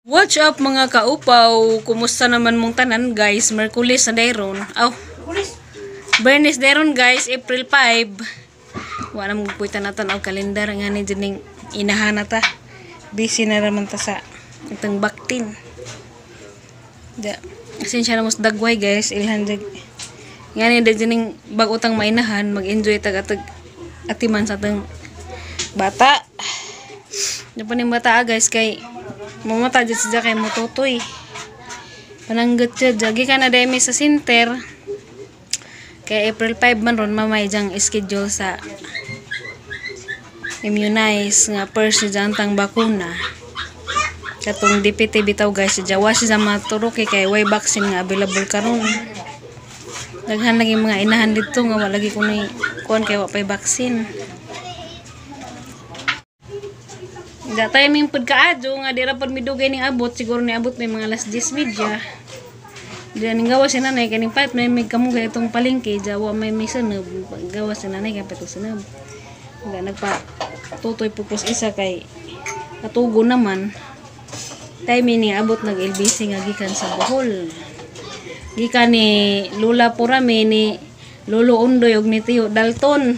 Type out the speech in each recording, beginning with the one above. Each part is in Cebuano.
What's up, mga kaupaw? Kumusta naman mong tanan, guys? Merkulis na dayron. Aw. Bernis dayron, guys, April 5. Wala mo puita na tan kalendar nga ni ning inahan na ta. Busy na raman ta sa itong baktin. Da. Asensya na mos dagway, guys, ilhan jag. Nga ni ning bag-o tang mainahan, mag-enjoy tag atag atiman sa atong bata. Di pa ning bata ah, guys, kay mamata dyan siya kay mututoy. Pananggat siya. Jagi ka na demi sa center. Kay April 5 man ron mamay diyang schedule sa immunize nga first siya tang bakuna. Katong DPT bitaw, guys, siya wa siya maturuki kay way vaccine nga available karon. Daghan lagi mga inahan dito nga wala lagi kunoy kuan kay wa pay vaccine. Da timing pud kaadyo nga di ra pud midugay ning abot, siguro ni abot may mga alas 10:30. Diyan ning gawa si nanay kaning pipe may may kamugay itong palengke jawa may may sunod gawa si nanay kay patong sunod. Da nagpa tutoy pupos isa kay katugo naman. Timing ni abot nag LBC nga gikan sa Bohol. Gikan ni Lola Purame, ni Lolo Undoy ug ni Tiyo Dalton.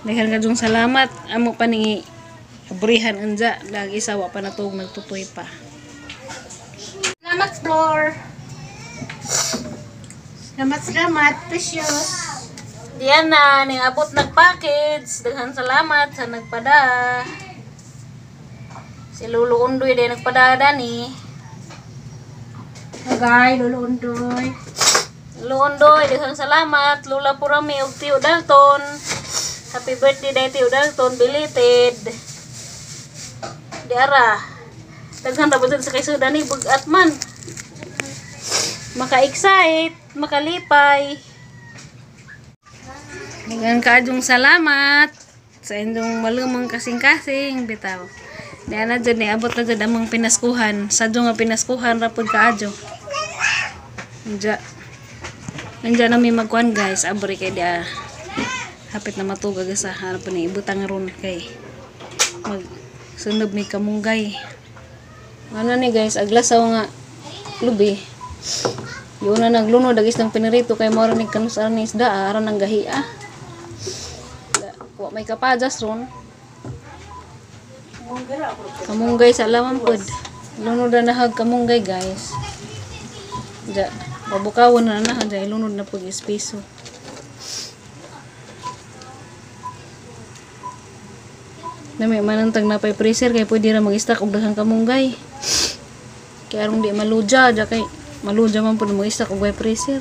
Daghan kadyong salamat amo pa ni abrihan unja dag isa wa pa natug nagtutoy pa. Salamat, Flor. Salamat, salamat, Precious. Diyan na ning abot nag package. Daghan salamat sa nagpada. Si Lolo Undoy day nagpada dani. Agay, Lolo Undoy. Lolo Undoy, daghang salamat. Lola Purami ug Tiyo Dalton. Happy birthday day, Tiyo Dalton, belated. Di ara. Daghan ra sa kay sudan ni bugat man. Maka-excite, makalipay. Daghang kaadjong salamat sa inyong malumang kasing-kasing bitaw. Di ana jud ni abot na jud among pinaskuhan. Sadyo nga pinaskuhan ra pud kaadyo. Anja. Anja na mi magkuan, guys, abri kay dia. Hapit na matugag sa harap ni ibutang ron kay mag sunob mi kamunggay. Ano ni, guys, aglasaw nga lubi. Yun na naglunod ag isdang pinirito kay mora ni kanus aran ni isda aran ang gahia. Wa may kapajas ron. Kamunggay sa laman pod. Lunod na nahag kamunggay, guys. Ja, pabukawon na na ja ilunod na pud espeso. Nami manantag na pay freezer kay pwede ra mag-stock og daghang kamunggay. Kay arong di maluja, ja kay maluja man pud mag-stock og way freezer.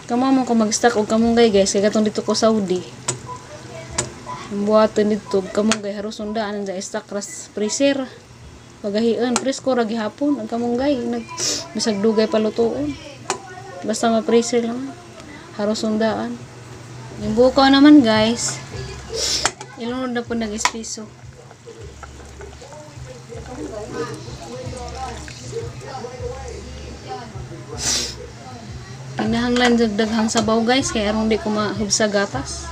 Kamo mo ko mag-stock og kamunggay, guys, kay katong dito ko Saudi. Ang buhaton dito og kamunggay haros undaan ang stock ras freezer. Pagahian presko ra gihapon ang kamunggay, nag bisag dugay palutoon. Basta ma-freezer lang. Haros undaan. Yung bukaw naman, guys. Ilunod na po nag-espiso. Kinahanglan jag daghang sabaw, guys, kay aron di ko mahubsa gatas.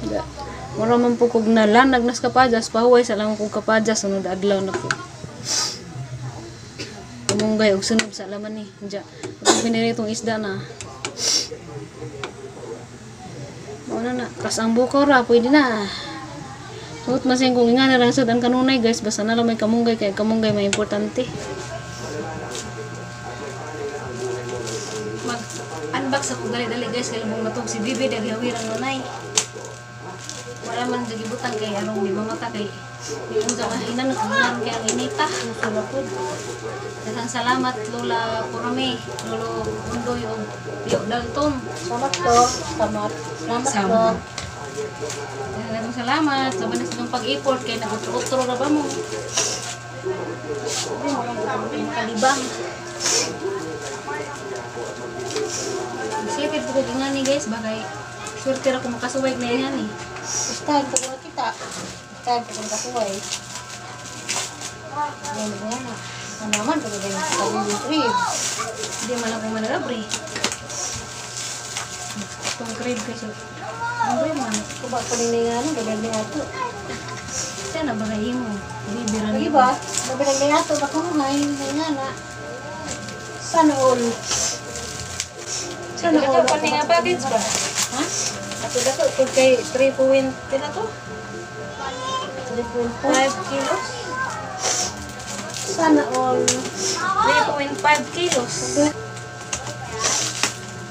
Da. Mura man po kog nalanag nas kapajas, pahuway sa lang kog kapajas sunod adlaw na po. Kamunggay og sunob sa laman ni. Diya. Atong piniritong isda na. Mao na. Tas ang bukaw ra pwede na. Suot man siyang kung nga na lang sud ang kanunay, guys, basta na lang may kamunggay kay kamunggay may importante. Mag unbox ako dali-dali, guys, kay lumong natog si Bibi dagi hawirang nanay. Wala man jud gibutang kay arong di mamata kay di mo sa mahinan nagkunan kay ang inita. Daghang salamat, Lola Purame, Lolo Undoy ug Tiyo Dalton. Salamat, Flor. Salamat. Salamat, Flor. Daghang salamat sa banas ng pag-import kay nag-utro-utro ra ba mo. Kalibang. Excited po ko ingani, guys, bagay swerte ra ko makasuway na ingani. Ustahan po ko kita. Ustahan po ko kasuway. Yan nga na. Ano naman, pag ganyan sa trip. Hindi man ako managabre. Itong crave kasi Ang man. Kuba ko ni nga ano, gabi ni ato. Siya na ba imo? Bibi ra Lagi ni. ba? Gabi ni ato baka mo ngay nga na. Sana all. Sana Dako all. pa ni nga package ba? Ha? Ato dako pag kay 3 point pila to? 3.5. 5 kilos. Sana all. 3.5 kilos.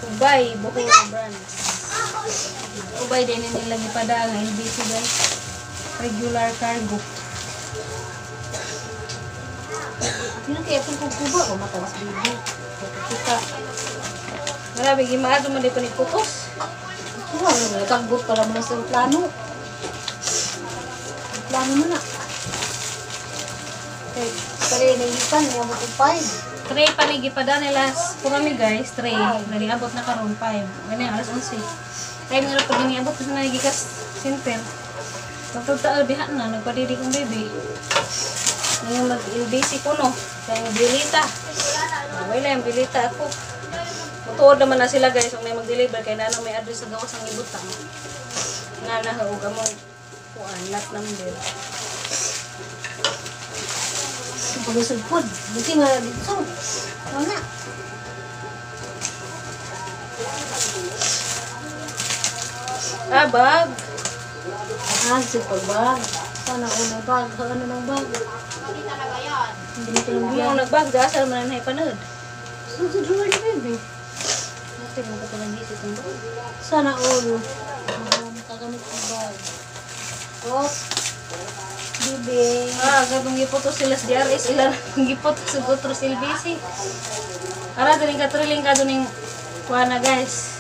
Ubay, Bohol branch. Ubay din nila gipada ang LBC guys. Regular cargo. Sino kaya itong kukuba o matalas bibi? Kita. Grabe, gimaado man di pa ni putos. Kuha na nagkagbot pala mo na sa plano. Plano mo na. Kay pare na ipan niya mo kung 5. 3 pa ni gipada nila purami guys, 3. Naliabot na karon 5. Ganyan alas 11. Time nga pag niabot kasi na gikas center. Pagtagtao diha na nagpadidik ang baby. Ngayon mag LBC ko no. Kaya bilita. Wala yung bilita ako. Mutuod naman na sila guys kung may mag-deliver kay na may address sa gawas ang ibutang. Nga na og among kuan lot number. Pagusugpod. Buti nga dito. Ano na? Ah, bag. Ah, si pagbag. Sana una bag. Ano ng bag? Hindi na lang Ang nagbag dasal man na panood. So, sa drawer ni baby. Kasi mo ka gisip ang bag. Sana all. Makagamit ang bag. Oh. Bibi. Ah, katong giputo sila sa DRS ila giputo sa Gutros LBC. Ara dining katriling ka ning kuha na guys.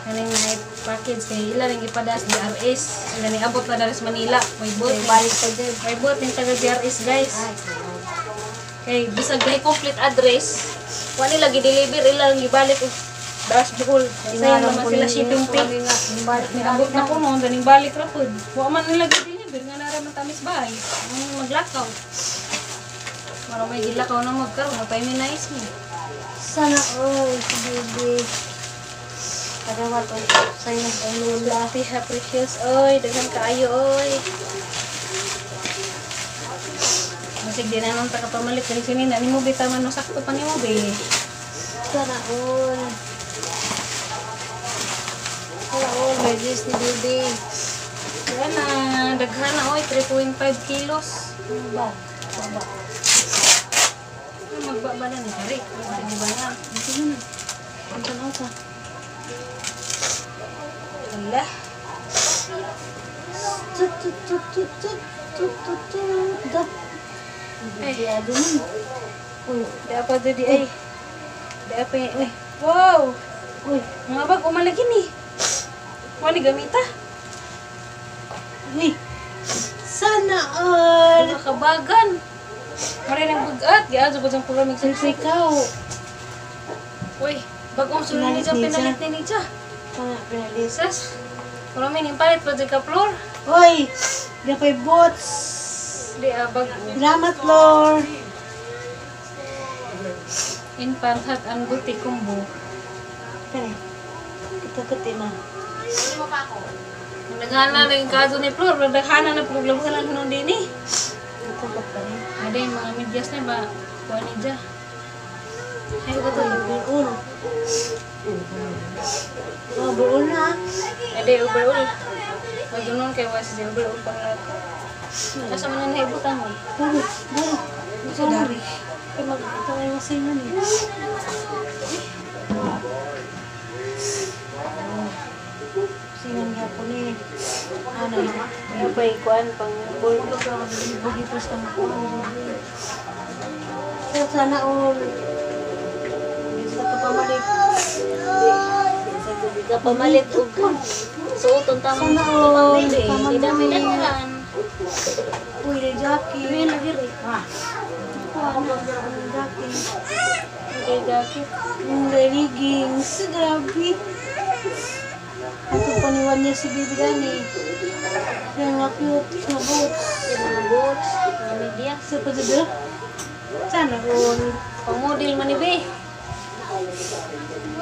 Kaning may package kay ila ning gipadas DRS. Ila ning abot na diri sa Manila. May boat, Balik pa din. may boat ning taga DRS guys. Ay, Kay bisag kay complete address, wa nila gi-deliver ila lang gibalik og dash Bohol. Sayo naman sila shipping fee. Balik Niabot na ko noon, daning balik ra pud. Wa man nila gi-deliver nga nara man tamis bahay. Ang maglakaw. Mara may gilakaw na magkaroon, nagpa-immunize mo. Sana all si baby. Kadawa to sa iyong ang lola. Tiha precious, oy, daghan kaayo oy. Masig di na nang takapamalit kay sinina nimo bitaman no sakto pa nimo be. Sana all. Sana all may dress ni baby. Yan na, daghan na oy, 3.5 kilos. Ano ba? Baba. Ano magbaba na ni Kari? Di ba na? Ano na? Ang tanaw ka. Wala. Tut tut tut tut tut tut tut tut. Da. Ay. Ay, ado nun. Uy, Di apa di ay. Di apa eh. Wow! uy, Mga bag umalagi ni. Wani gamita. uy. Sana all. Mga kabagan. Mara nang bugat, giadto po sa programming sa Siyempre ikaw. Uy, bagong sunod ni Pinalit Jam ni Ja. pinalit ni Nija. Mga pinalis. Sas. Marami ning palit pa di ka floor. Uy, di ako'y boots. Di ah, bag Salamat, Lord. infant hat and buti combo. Kare, kita kati na. Naghana na yung kaso ni Flor, naghana na problema lang nun din eh. Kita kat pa rin. Ada yung mga medyas na ba, kuha ni Ja. Ay, ko to. Overall. Overall na. Ada yung overall. Pag kay was the overall pang lako. Asa man na naibutan mo? Dari, dari. Sa dari. Kaya mag-ito kayo masingan eh. Singan nga po ni. Ano yun? Ano pa ikuan pang board. Bugitos ka mo. Pero sana all. Bisa ka pamalit. Di ka pamalit og suoton tamang Sana all. Di Tama dami na. daghan. Uy, na Jackie. Uy, lagi rin. Ano, ang Jackie. Okay, jacket. Yung leggings. Grabe. Ato paniwan niya si Bibi Dani. Yung mga cute na boots. Yung mga boots, mga medyas. Sa pagdadala. Sana all. Pang model man ni be.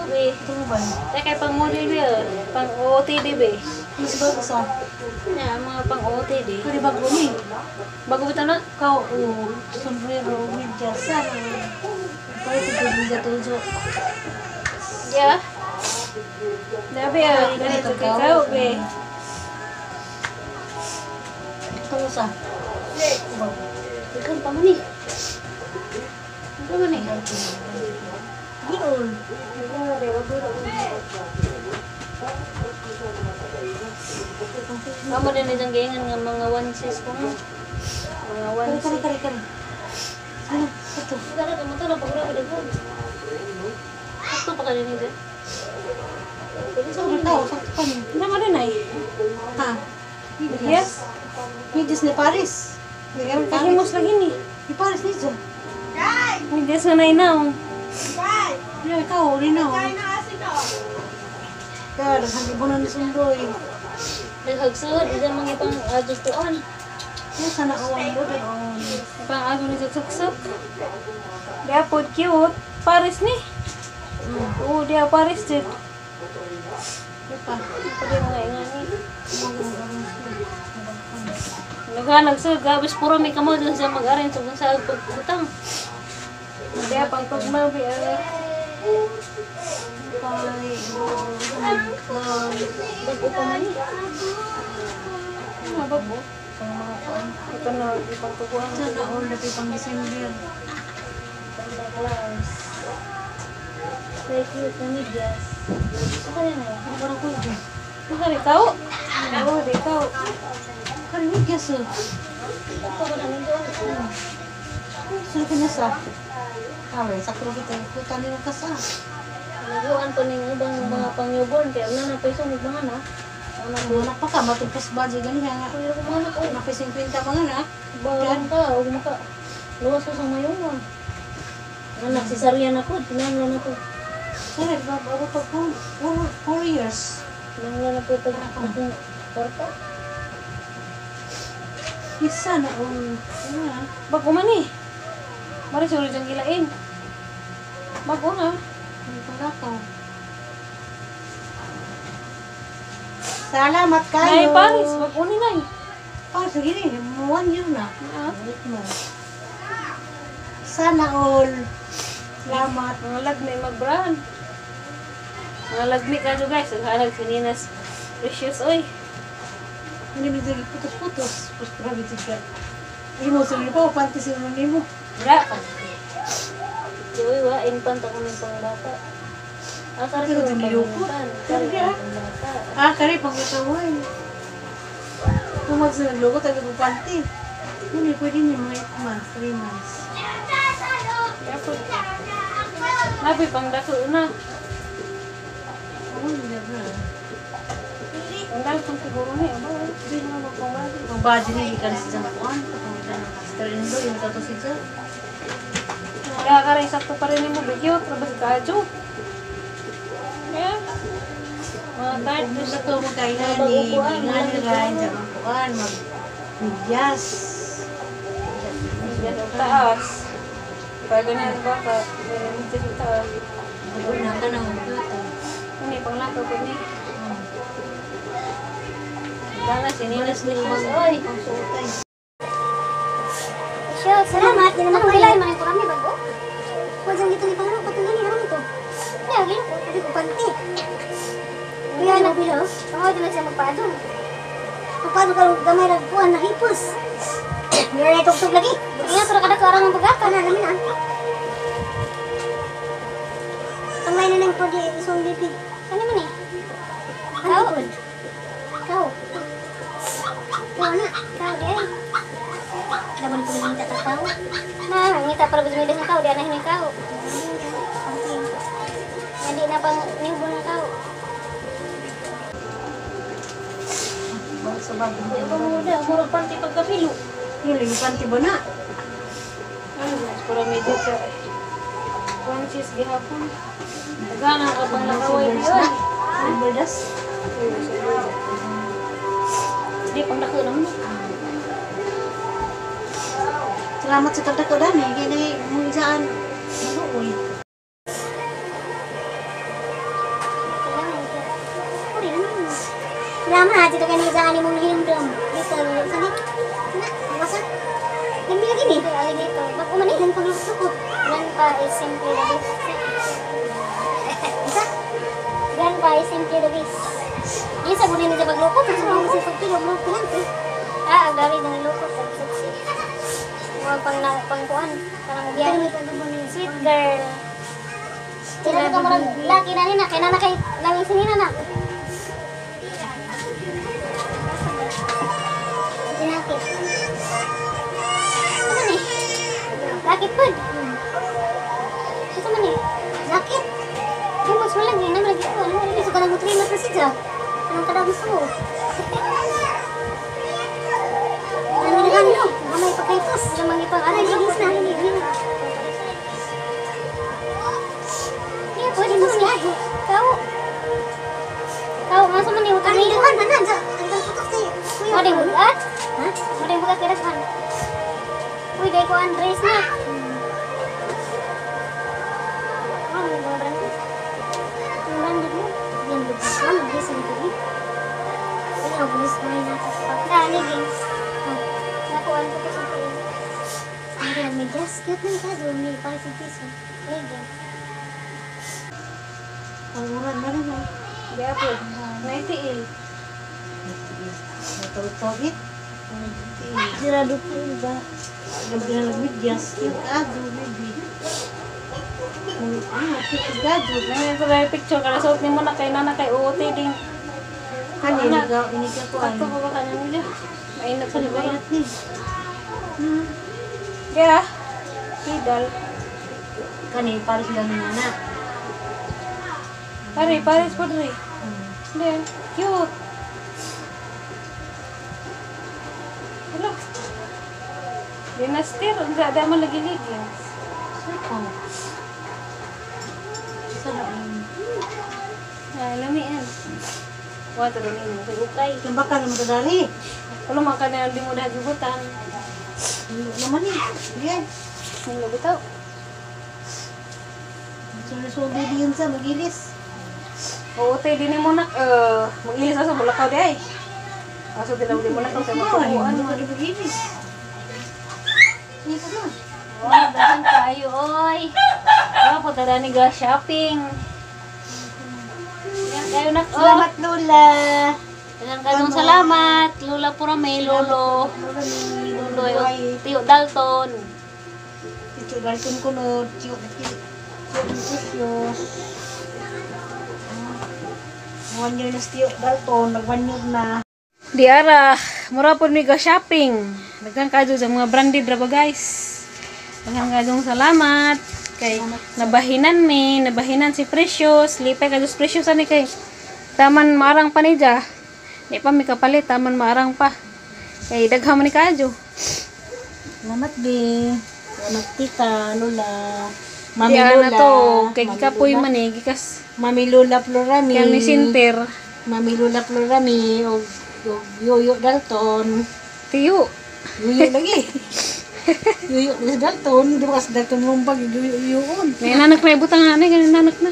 Be. Ito mo ba? Tay kay pang model be. Oh. Pang OOTD be. Mas bago sa. Ya, mga pang OOTD. Kani bago ni. Bago bitaw na? Kao o sombrero medyas sana. Palit ko din gatuzo. Yeah. Dabi ah, ganito kay kao be. Ito sa. Ikaw pa man eh. Ikaw man eh. Ginoon. Mamo din na diyang gaingan nga mga onesies ko no. Mga Kari onesies. kari kari kari. Ano? Ito. Dara ka mo to na pagura ka daghan. Sakto pa ka din dyan. Pwede sa Sa tao, sakto pa ni. Hindi mo din ay. Ha? Yes. Medyas ni Paris. Meron Paris. Kahimos lagi ni. Ni Paris ni dyan. Medyas nga nainaw. Ano ikaw, uli na. Kaya, naghandibo na ni Sundoy. Naghagsud, dyan mga ipang ajustuan. Kaya sana awan do, doon. Ipang ajo ni saksaksak. Dia pod cute. Paris ni. Oo, dia Paris dit. Di pa. Pwede mga ingani. Naghanag sa gabis puro may kamo dun sa mag-arin sa sa pagbutang. Dia pang tugma bi ah. Pare, Bago pa man ni. Ano bago? Pang mga kuan. Ito na ipang tuguan. Sana all na pang December. Santa Claus. Very cute na medyas. Saka na eh. Ano parang kuya? Baka di tao. Oo, di tao. Kari medyas oh. Ito ko na nito. Saan ka nasa? Kaway, sakto kita. Kuta nila kasa. Naguan pa ning ibang mga pang newborn kaya una na pa isang mga anak. Una Mga anak pa ka, matugpas budget gani nga. kuya ko mga anak oh. Napay 50 mga anak. Balang ka, huwag maka. Luwas ko sa mayon. Anak, si Sarya na po. Tinangla na po. Sorry, ba, bago pa 4 years. Tinangla na po ito. Akong kwarta. Isa na all. Ano na? Bago man eh. Mari siguro diyang gilain. Bago na. Hindi pa lakaw. Salamat kayo. Nay, Paris. Bago ni Nay. Paris, sige ni. 1 year na. Ah. Wait mo. Sana all. Salamat. Mga lagmi magbrand. Mga lagmi ka dyan guys. Naghanag si Nina's Precious oy. Hindi mo dito putos-putos. Putos grabe siya. Imo sa pa, panty sa nimo. Wala pa. Di uy, wa. Infant ako ng pangbata. Ah, kari Pero ko din ng nilukot. pang-infant. Kari Kari, ah. ko ng pangbata. Ah, kari pangkataway. Kung magsa naglukot, tayo ko panty. Hindi, pwede ni mga 8 months, 3 months. Kaya po. Nabi, pang dako na. Oo, hindi na. Ang dami pang siguro na eh. Aba, hindi naman magpang-body. Ang budget ni ikan sa dyan kuan. Sister-in-law, yung tato si Jack. Kaya ka rin, sakto pa rin mo bigyo. Trabas ka, Joe. Yeah. Mga tart. Kung gusto ko magkainan ni Ngani rin, sa kuan, mag midyas. Yan ang taas. Pag ganyan bata, ganyan dito sa taas. Una ka na, cute. Ano pang lakaw ko ni. Dana, si Nina's Precious. Oy! Ang suotay. Siya, salamat. Di naman ko mga kurami bago. Wag sang dito ni Panginoon patunggan ni naman ito. Ya, gilo ko, pwede ko panty. Kuya na bilo. Pangaw na siya magpaadon. Magpaadon ka gamay ra kuan na hipos. Mira na tugtog lagi. Ingat ra kada karang ang pagaka na namin ah. Panglay na nang pag isong BP. Ano man eh? Kau. Kau. Kau na. Kau di ay. Laban ko ngita ta tao. Na, ngita para bujung ng kau, di anahin ng kau. Hindi na pang newborn na kau. Balik sa bago. Di ba mo na, murag panty pagkapilo. Yung lagi panty ba na? Ano, mas para may dito. One cheese gihapon. Nagana ka pang lakaway di oy. Silver dust. Di pang dako naman. Salamat sa kadako dani. Kaya na mong isaan. Maluoy. Salamat. Lukot sa mga sa pagpilo mo pinanti. Ah, ang dami ng lukot sa sexy. Mga pang na pangkuan kanang biyahe. Sweet girl. Tira ka murag laki na nina kay nana kay langis nina na. Tinakit. Ano ni? Lakit pod. Ito man ni. Lakit. Di mo sulag ni naman lagi ko. Ano ni suka nang trima sa siya. Anong kadam ko. Ang ano, may pagkaitos. Ang mga ipang ano, ligis na. Iya, pwede mo niya. Kau. Kau, masa man ni utang ni. Ano man sa ang putok sa. Mo ding bugat? Ha? Mo ding bugat kaya saan? Uy, dai ko Andres na. Ah, may mga branded. Ang branded mo. Yan, lubusan. Lubusan ko eh. Ay, pulis na yun natin. Na, leggings. Nakuhaan ko to sa tuwing. Hindi, medyas. Cute na ika. May parang sa piso. Leggings. Ang uran na naman. Di po. Naitiil. Natawid-tawid. Sirado po ba? Gabi na nagmidyas. Cute ado, baby. Ah, cute gado. May pa picture ka suot nimo na kay nana kay uti ding. Kani, ikaw, ini ka ko Ato ko ba kanya nila? Mainit sa diba? Mainit ni. Kaya, Pidal. Kani, para sila ni nana. Pare, pares po dre. Hindi, cute. Hello. Dinastir, unsa da man lagi leggings. Sako. Sarap. Ay, lamian. Wa to ni mo kay ukay. Yung baka naman kadali. Wala man ka na di mo dahil butang. Naman eh. Yan. Ang bitaw. Sunod-sunod din sa magilis. Oo, te, di ni mo nak magilis sa bulakaw di ay. Aso di na di mo nak kay matubuan. Ano ka di magilis? Hindi ko na. Oh, dahan kayo, oy. Oh, punta na ni ga shopping. Yan kayo nak. Oh. Salamat, Lola. Daghang kayong salamat. Lola Purame, Lolo. Lolo, Tio Dalton. Tito Dalton ko no. Tio Tio Precious. 1 year na si Tio Dalton. Nag 1 year na. Di ara, mura po mi ga shopping. Daghang kayo sa mga branded ra ba, guys. Daghang kayong salamat kay nabahinan mi, nabahinan si Precious, lipay kayo sa Precious ani kay taman maarang pa ni ja. Di pa mi kapalit, taman maarang pa. Kay daghan man ni kayo. Salamat, be. Salamat, Tita, Lola. Mami Di ara Lola. na to, kay Mami gikapoy Lola. man eh, gikas Mami Lola Florami. kami center. Mami Lola Florami. O, Yoyo Dalton. Tiyo. Yoyo lagi. Yoyo na si Dalton. Di ba kasi Dalton rumbag? Yoyo yoon. May nanak na ibutang ani, ganin nanak na.